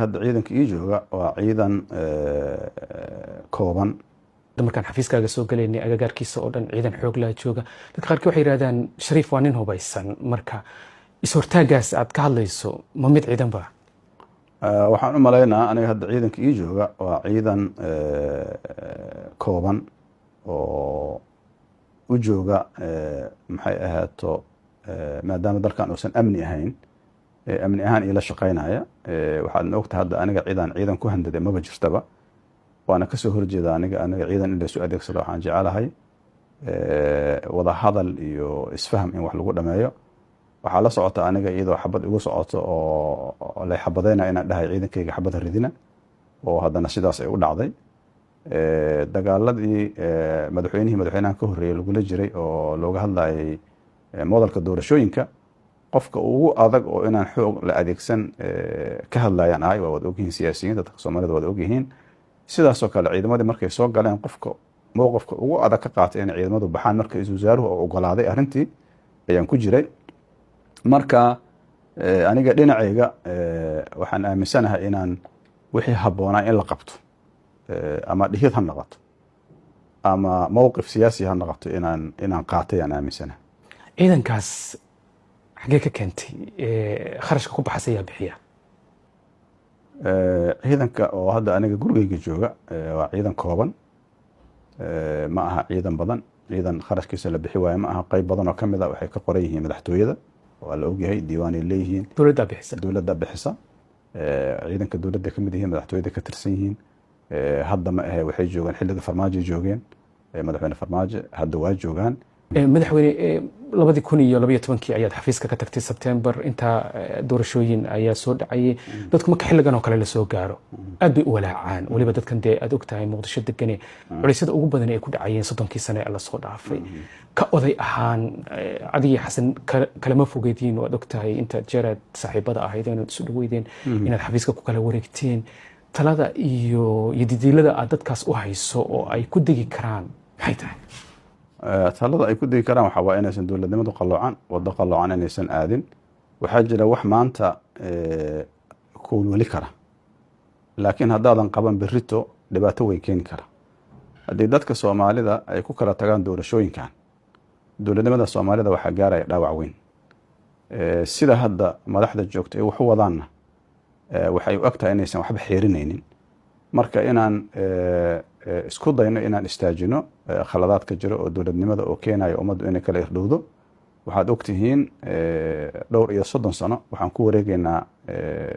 Hadda ciidanka ii jooga waa ciidan kooban. Markaan xafiiskaaga soo galaynay, agagaarkiisa oo dhan ciidan xoog laa jooga. Dadka qaarkii waxay yidhahdaan Shariif waa nin hubaysan. Marka is-hortaagaas aad ka hadlayso ma mid ciidan ba? Waxaan u malaynaa aniga hadda ciidanka ii jooga waa ciidan kooban oo u jooga, maxay ahaato, maadaama dalkan uusan amni ahayn, amni ahaan iila shaqaynaya. Waxaadna ogtahay hadda aniga ciidan ciidan ku handaday maba jirtaba, waana kasoo horjeeda aniga ciidan in laysu adeegsado. Waxaan jecelahay wada hadal iyo isfaham in wax lagu dhameeyo. Waxaa la socota aniga iyadoo xabad igu socoto oo lay xabadeyna inaan dhahay ciidankayga xabada ridina, oo haddana sidaas ay u dhacday. Dagaaladii madaxweynihii madaxweynahan ka horreeyey lagula jiray oo looga hadlayay modelka doorashooyinka, qofka ugu adag oo inaan xoog la adeegsan ka hadlayaan ahay. Waa wad ogyihiin siyaasiyiin, dadka Soomaalida waad ogyihiin. Sidaasoo kale ciidamadii markay soo galeen, qofka mowqifka ugu adag ka qaatay inay ciidamadu baxaan marka ra-iisul wasaaruhu oo ogolaaday arrintii ayaan ku jiray. Marka aniga dhinacayga waxaan aaminsanahay inaan wixii habboonaa in la qabto, ama dhihid ha noqoto ama mowqif siyaasi ha noqoto, inaan qaatay aan aaminsanahay. Ciidankaas xaggee ka keentay? Kharashka ku baxas ayaa bixiya? Ciidanka oo hadda aniga gurigeyga jooga waa ciidan kooban, ma aha ciidan badan. Ciidan kharashkiisa la bixi waayo ma aha. Qayb badan oo kamid a waxay ka qoran yihiin madaxtooyada, waa la ogyahay, diiwaanay leeyihiin. Dowladdaa bixisa? Dowladda bixisa. Ciidanka dowladda ka mid yihiin, madaxtooyada ka tirsan yihiin. Hadda ma ahe, waxay joogaan xilliga Farmaajo joogeen, madaxweyne Farmaajo, hadda waa joogaan. Madaxweyne, 2012-kii ayaad xafiiska ka tagtay Sebtembar. Intaa doorashooyin ayaa soo dhacayay. Dadku marka xilligan oo kale lasoo gaaro aad bay u walaacaan, weliba dadkan dee aad ogtahay Muqdisho degane, culeysyada ugu badan ay ku dhacayeen 30-kii sane ee lasoo dhaafay. Ka oday ahaan, adiga Xasan kalama fogeediin, waad ogtahay intaad jeeraad saaxiibada ahayd inaad isu dhaweydeen, inaad xafiiska ku kala wareegteen. Talada iyo didiilada aad dadkaas u hayso oo ay ku degi karaan maxay tahay? Talada ay ku degi karaan waxaa waa inaysan dowladnimadu qalloocan, waddo qalloocan inaysan aadin. Waxaa jira wax maanta kuweli kara, laakiin haddaadan qaban berrito dhibaato weyn keeni kara. Haddii dadka Soomaalida ay ku kala tagaan doorashooyinkan, dowladnimada Soomaalida waxaa gaaraya dhaawac weyn. Sida hadda madaxda joogta ay wax u wadaanna, waxay u egtahay inaysan waxba xeerinaynin. Marka inaan isku dayno inaan istaajino khaladaadka jiro oo dowladnimada oo keenaya ummaddu inay kala irdhowdo. Waxaad ogtihiin dhowr iyo 30 sano waxaan ku wareegeynaa,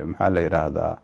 maxaa la yidhaahdaa.